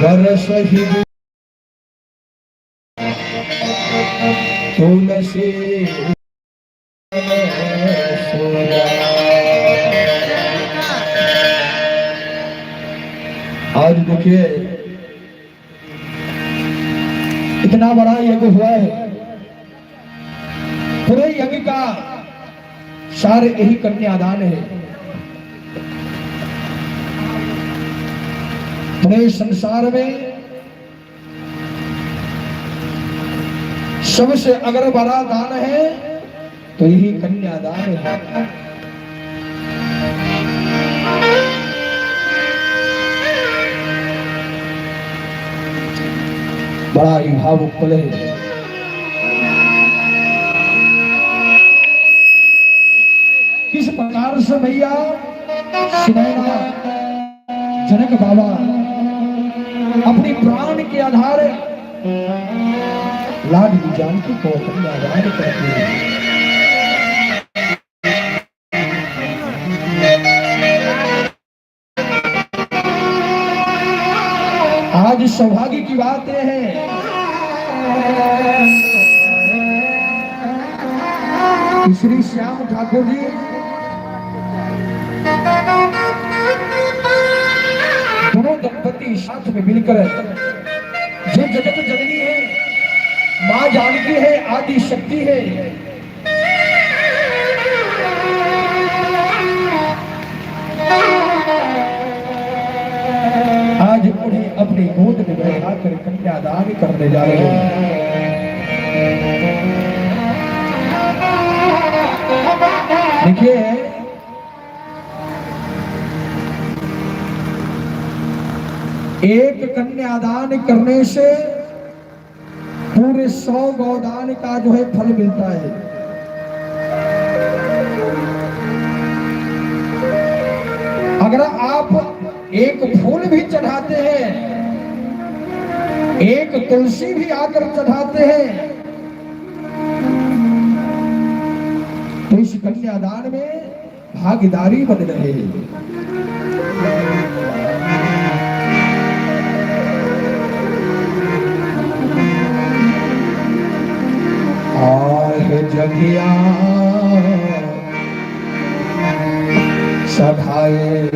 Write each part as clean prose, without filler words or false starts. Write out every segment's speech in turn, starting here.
बरसहि तुलसी। आज देखिए इतना बड़ा यज्ञ हुआ है, पूरे यज्ञ का सार यही कन्यादान है। पूरे संसार में सबसे अगर बड़ा दान है तो यही कन्यादान है। बड़ा ही भावुक पल है। किस प्रकार से भैया सुनैना जनक बाबा अपनी प्राण के आधार लाडली जानकी को कन्यादान करते हैं। आज सौभाग्य की बात यह है कि श्री श्याम ठाकुर जी दोनों दंपति साथ में मिलकर, जो जगत जननी है, मां जानकी है, आदि शक्ति है, आज उन्हें अपनी गोद में बैठाकर कन्यादान करने जा रहे हैं। देखिए, एक कन्यादान करने से पूरे 100 गौदान का जो है फल मिलता है। अगर आप एक फूल भी चढ़ाते हैं, एक तुलसी भी आकर चढ़ाते हैं, तो इस कन्यादान में भागीदारी बन रहे हैं। आह जगिया सधाए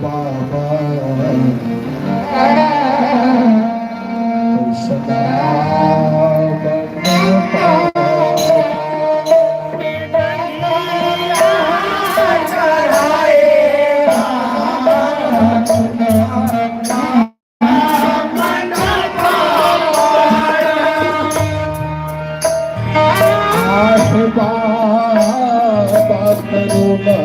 बाबा सदा। बाबा करुणा।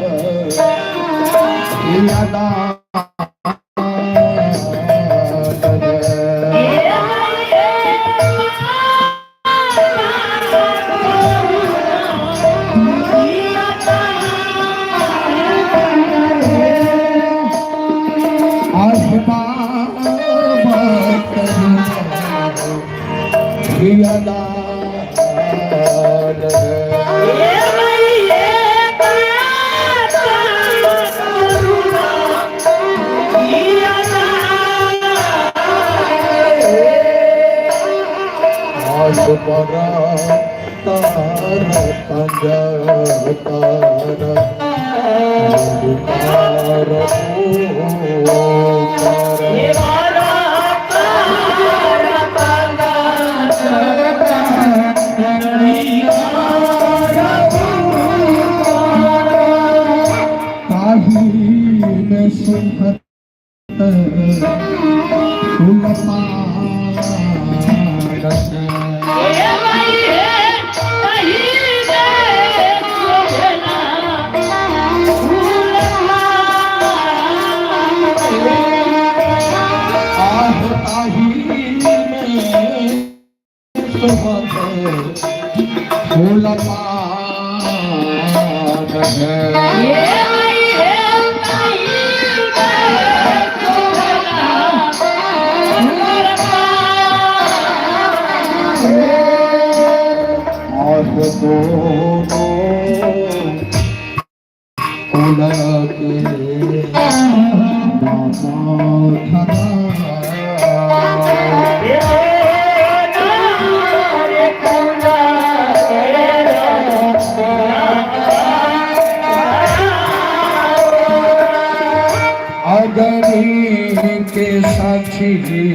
सखी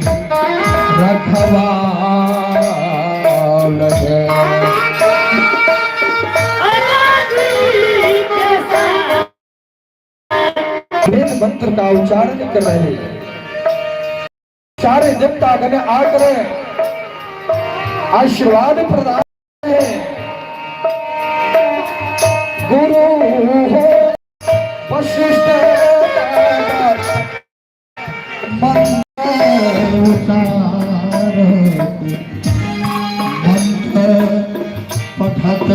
रखवाल है। वेद मंत्र का उच्चारण कर रहे सारे देवता गण आकर आशीर्वाद प्रदान है। गुरु हो वशिष्ठ मंत्र उच्चारण मंत्र पठत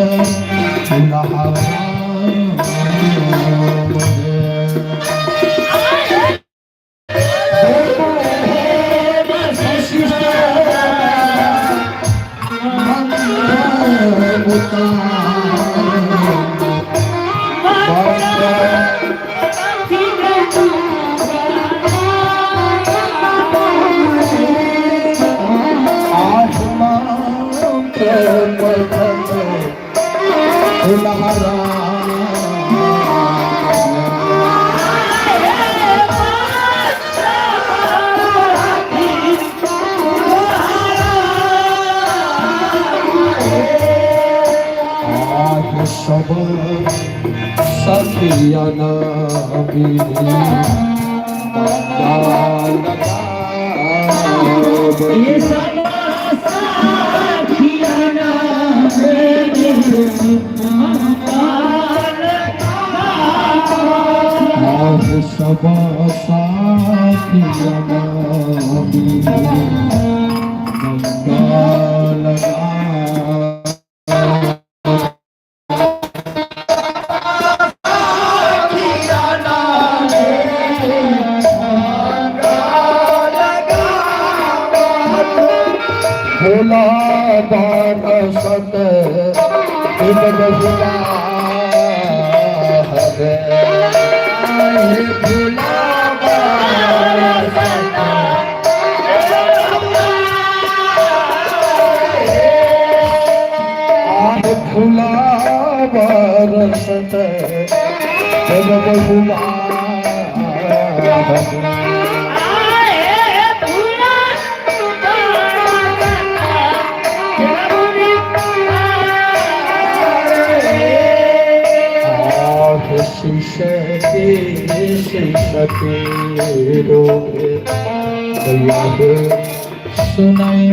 सब सखिया ये सब सखिया सब साखिया भोला बारसत भोला भोला बारसत बहुला। शीश के रोगे सुनाए।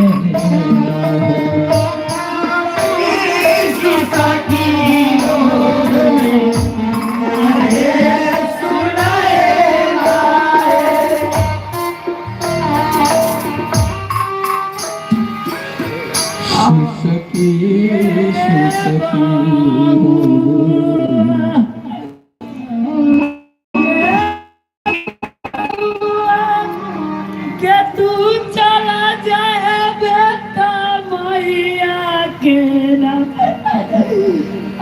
शीश की शीश की के तू चला जाए बेटा मैया के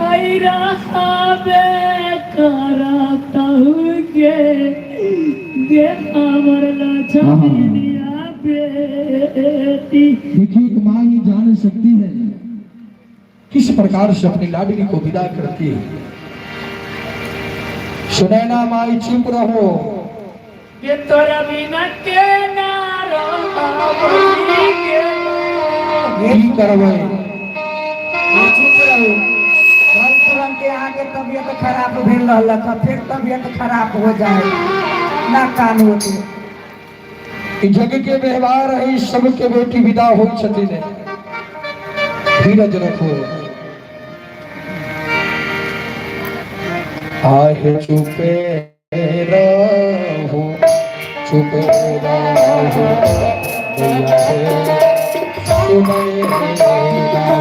आई रहा करता गे गे हमर लछमिया बेटी। देखिए, एक माँ ही जान सकती है किस प्रकार से अपनी लाडली को विदा करती है। सुनैना माई चुप रहो। के तोरा बिना के ना रहबी गे। की करबै? चुप रहू। कल तुरंत के अहाँके तबियत खराब भेल रहलक, फिर तबियत खराब हो जाए ना कान होते। ई जग के व्यवहार है, सबके बेटी विदा हो छथिन। धीरज रखो। आहे चुपे रहो, चुपे रहो भैया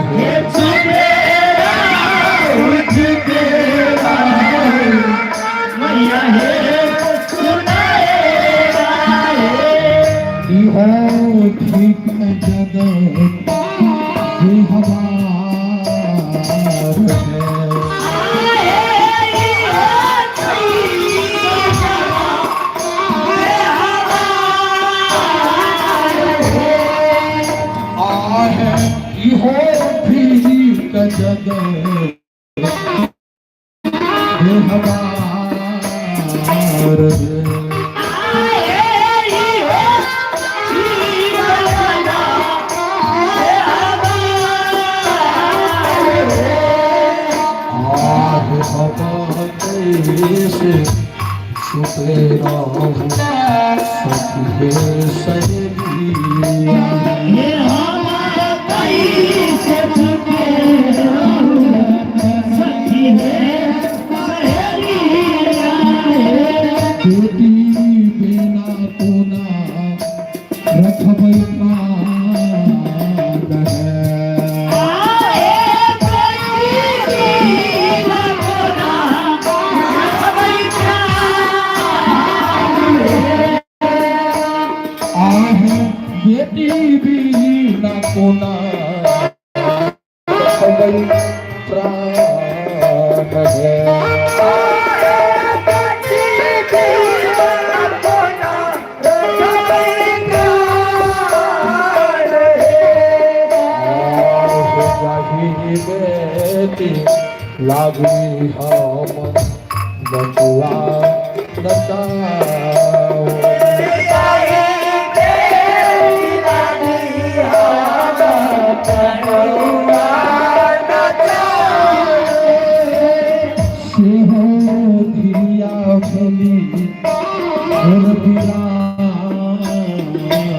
हे, सुनय चुपे चुपे मैया हे सुनाए। इहो ठीक जगत हमार है। आहे इहो ठीक जगत हमार है। कैसे रहूं सखी हे सहेलिया। हे हम कैसे छुपे रहूं सखी हे सहेलिया हे। बेटी बिना कोना रखबै प्राण है। आए बेटी बिना कोना रखबै प्राण हे। आहे बेटी बिना कोना रखबै प्राण है। जाही बेटी लागी हम बचुआ नचाओ। सेहो धिया भेली मोर बिरान है।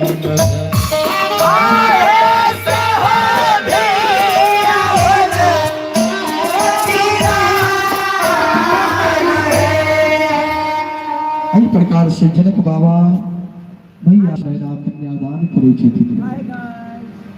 एहि प्रकार से जनक बाबा मैया सैना कन्यादान करै छथिन।